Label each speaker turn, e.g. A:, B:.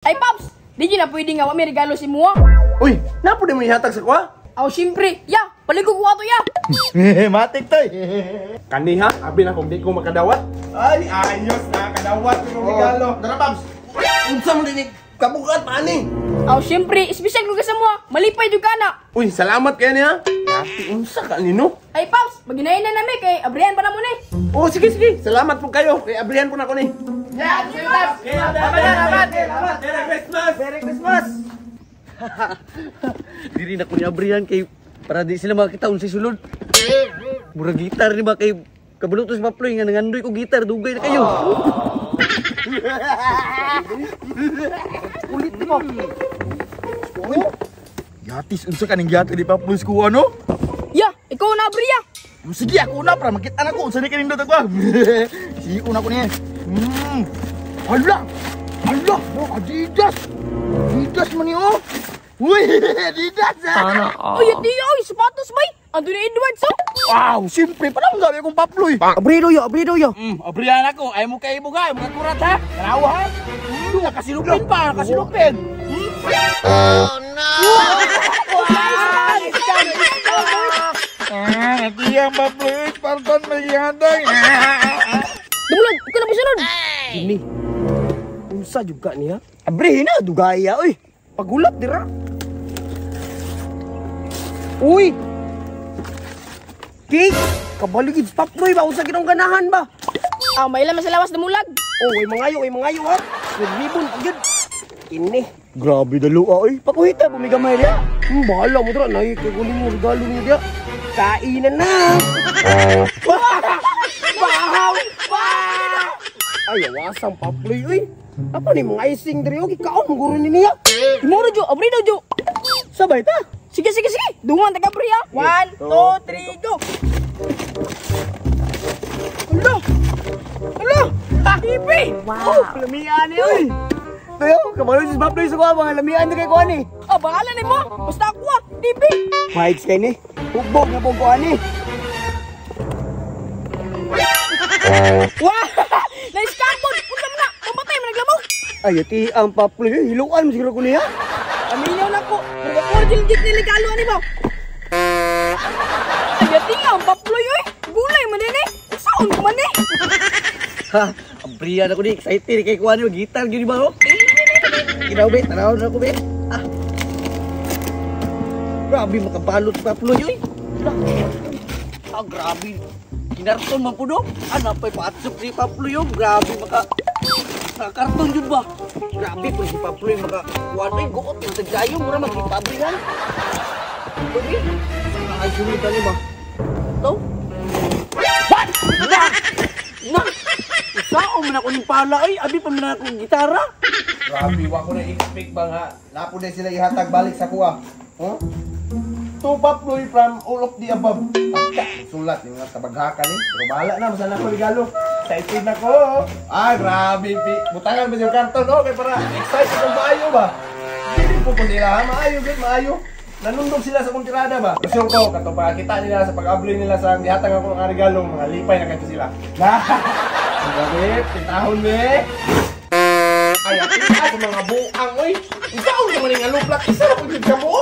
A: Ay, Paps! Di na pwede nga wa may regalo si Mua.
B: Uy, napo di mo ihatag sa kuha?
A: Aw, siyempre. Ya, paligog ko ato ya.
C: Matik toy.
B: Kaniha, abi na kung di ko makadawat. Ay, ayos na, kadawat ko ng regalo.
C: Dara, Paps. Unsa mo dinig kabugat pa ani?
A: Aw, siyempre, espesyal ko ka sa Mua. Malipay jud ka na.
B: Uy, salamat kaya niya. Ati, unsa ka nino?
A: Ay, Paps, maginahin na nami kay abrihan pa na mo ni.
B: Oh, sige, sige. Salamat po kayo. Kay abrihan po na ko ni.
A: Ya, Paps.
B: Salamat! Merry Christmas!
C: Merry Christmas.
D: Diri na ko ni abrihan kay para di sila makita unsay sulod. Murag gitar ni ba kay kabulotos maploy nga nangandoy ko gitar dugay na kayo.
C: Ulit mo. Yatis unsa kaning gihatag ni Paploy ko ano?
A: Ya, ikaw na abriya.
C: Sige, ako na para makita na ko unsa ni kanindot ako. Sige, una ko niya. Hala! Hala! Oh, Adidas! Adidas man ni oh. Uy, Adidas! Sana.
A: Uy, ati, oy, sapatos bay. Anthony Edwards, oh.
C: Wow, simple pa lang gabi akong Paploy.
D: Abrido yo, abrido yo.
B: Abrihan ako. Ay mo kay buga, ay mga kurat ha. Tanawa ha. Nakasilupin pa, nakasilupin.
C: Ah, tiyang Paploy, Spartan may gihatag.
A: Dumulog, ikaw na pasunod.
D: Ini. Unsa jud ka niya? Abrihin na dugaya oy. Pagulat dira. Uy. Cake, kabaligid sa Paploy ba unsa ginong ganahan ba?
A: Ah, may laman sa lawas dumulag.
D: Oh, ay mangayo ha. Naglibon pa gyud. Ini. Grabe dalo oy. Pakuhita bumigamay diya. Bahala mo dira nay kay kunin mo regalo niyo diya. Kainan na. Bahaw! Ay, awasang Paploy oy. Apa ni mga icing diri og ikaon mo guro ni niya.
A: Imoro jo, abrido jo.
D: Sabay ta.
A: Sige, sige, sige. Dungan taga abriya. 1, 2, 3, go. Alo! Alo! TV!
D: Wow. Oh, lamian ni oy. Tayo, kabalo si Paploy sa kuha mga lamian ni kay kuha ni.
A: Ah, bahala ni mo. Basta ako ah. TV!
D: Bikes kay ni. Hubog na pong kuha ni.
A: Wah! Na-scam mo! Unsa man na! Pamatay man naglamok!
D: Ay, ati ang Paploy, hiluan mo siguro ko niya.
A: Aminaw na ko. Pero ako legit ni regalo ani ba? Ay, ati nga ang Paploy oy. Gulay man din eh. Unsaon ko man eh.
D: Ha, abrihan ako ni excited kay kuha ni gitar gyud ba oh. Kinaw be, tanaw na ako be. Ah. Grabe makabalot sa Paploy oy. Ah, grabe. Kinarton man puno. Ana pa'y patsok si Paploy oh. Grabe maka nakakarton jud ba. Grabe po si Paploy maka kuha na guot ng tagdayo mura magkipabrihan. Pwede. Ay, sunod ni ba? To? What? Na! Na! Saan man ako ng pala ay? Abi pa man akong gitara.
B: Grabe, wa ko na expect ba nga. Napo na sila ihatag balik sa kuha. Huh? To Paploy from all of the above. Pagka, sulat yung mga tabaghakan eh. Pero bahala na, basta na ako regalo. Excited na ko. Ah, grabe. Butangan ba yung karton? Okay, para excited ang maayo ba? Hindi po po nila ha. Maayo, good, maayo. Nanundog sila sa kontirada ba? Kasi ko, katong pagkita nila sa pag-abli nila sa gihatag ako ng regalo, mga lipay na kayo sila. Grabe, pitahon be. Ay, at sa mga buang, oy. Ikaw naman yung aluplat. Isa na po yung kabuo.